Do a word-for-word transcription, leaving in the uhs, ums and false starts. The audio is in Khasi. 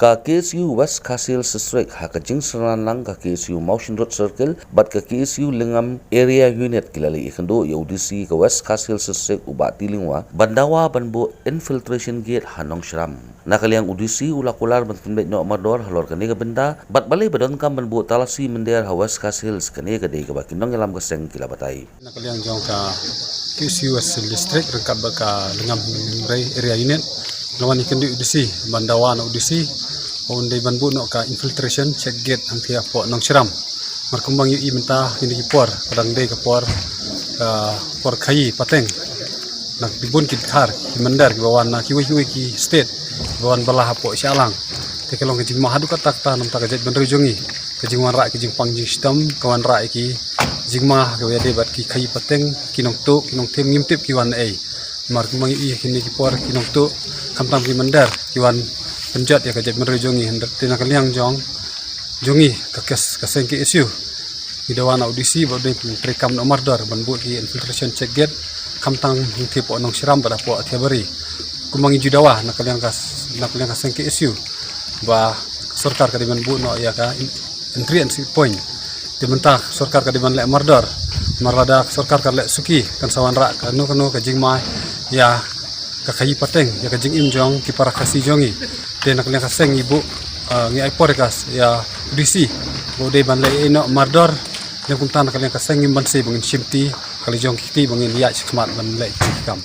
Ka K S U West Khasi Hills District ha ka jingsynran lang ka K S U Mawshynrut Circle bad ka K S U Lyngngam Area Unit ki la leit ïakynduh ïa u D C ka West Khasi Hills District u Bah T. Lyngwa ban dawa ban buh infiltration gate ha Nongshram. Na ka liang u D C u la kular ban pynbeit noh mardor halor kane ka bynta bad balei ba donkam ban buh talasi mynder ha West Khasi Hills, kane ka dei kaba ki nongïalam ka seng ki la batai. Na ka liang jong ka K S U West District ryngkat bad ka Lyngngam Area Unit la wan ïakynduh ïa u D C ban dawa na u D C ba un dei ban buh noh ka infiltration check gate hangtei hapoh Nongshram. Namar kumba ngi ïohi mynta kine ki por ka dang dei ka por, ka por khaïi pateng. Na ki bun ki dkhar ki mynder kiba wan na kiwei kiwei ki state kiba wan bylla hapoh Shillong. Te ka long ka jingma haduh katta katta namar ka jaitbynriew jong ngi. Ka jingwanrah ki jingpang jingshitom, ka wanrah ki jingma kiba ïadei bad ki khaïi pateng, ki nongtuh, ki nongthim, ngim tip ki wan naei. Namar kumba ngi ïohi kine ki por ki nongtuh khamtam ki mynder ki wan pynjot ïa ka jaitbynriew jong ngi. Hynrei te na ka liang jong jong ngi ka kes ka seng K S U ngi dawa na u D C ba u dei ban treikam noh mardor ban buh ki infiltration check gate khamtam hangtei hapoh Nongshram bad hapoh Athiabari. Kumba ngi ju dawa na ka liang ka, na ka liang ka seng K S U ba ka sorkar ka dei ban buh noh ïa ka in-, entry and exit point. Te mynta ka sorkar ka dei ban leh mardor. Namar lada ka sorkar ka leh suki kan sa wanrah kano kano ka jingma ïa ka khaïi pateng, ïa ka jingim jong ki para Khasi jong ngi. Te na ka liang ka seng ngi buh, ah, ngi ai por ïa ka s-, ïa u D C ba u dei ban leh ïa noh mardor. Lem kumta na ka liang ka seng ngim banse ba ngin shimti ka la jong ki kti ba ngin ïaid shakhmat ban leh ki kam.